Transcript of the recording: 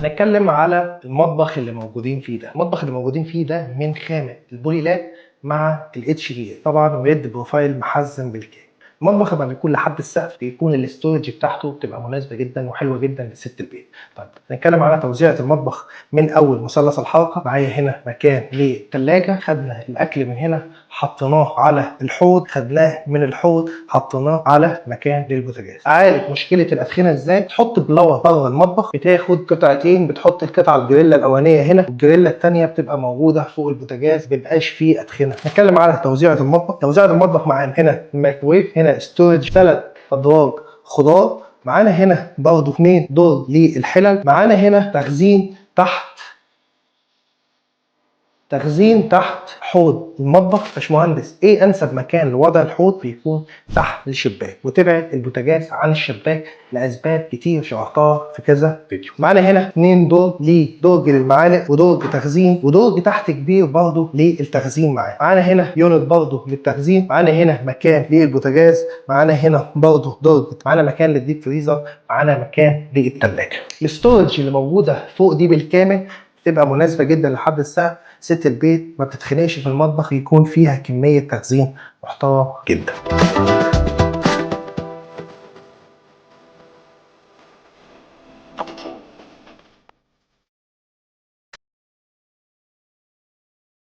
هنتكلم على المطبخ اللي موجودين فيه ده. المطبخ اللي موجودين فيه ده من خامة البوليلاك مع ال HDL طبعا، ويد profile محزم بالكامل. المطبخ لما بيكون لحد السقف بيكون ال storage بتاعته بتبقى مناسبة جدا وحلوه جدا لست البيت. طيب، نتكلم على توزيعة المطبخ. من اول مثلث الحركه، معايا هنا مكان للثلاجه، خدنا الاكل من هنا حطيناه على الحوض، خدناه من الحوض حطيناه على مكان للبوتاجاز. اعالج مشكلة الادخنه ازاي؟ تحط blower بره المطبخ، بتاخد قطعتين، بتحط القطعة الجريلا الاولانية هنا والجريلا الثانية بتبقى موجودة فوق البوتاجاز، بيبقاش فيه ادخنه. نتكلم على توزيعة المطبخ. توزيعة المطبخ معانا هنا الميكروويف، هنا storage 3 ادراج خضار، معانا هنا برضو 2 درج للحلل، معانا هنا تخزين تحت، تخزين تحت حوض المطبخ. باشمهندس، ايه انسب مكان لوضع الحوض؟ بيكون تحت الشباك، وتبعد البوتاجاز عن الشباك لاسباب كتير شرحتها في كذا فيديو. معانا هنا 2 درج، ليه درج للمعالق ودرج تخزين ودرج تحت كبير برضه للتخزين معاه. معانا هنا unit برضه للتخزين، معانا هنا مكان للبوتاجاز، معانا هنا برضه درج، معانا مكان لل deep freezer، معانا مكان للثلاجه. ال storage اللي موجودة فوق دي بالكامل بتبقى مناسبة جدا لحد السقف، ست البيت ما بتتخنقش في المطبخ، يكون فيها كمية تخزين محترم جدا.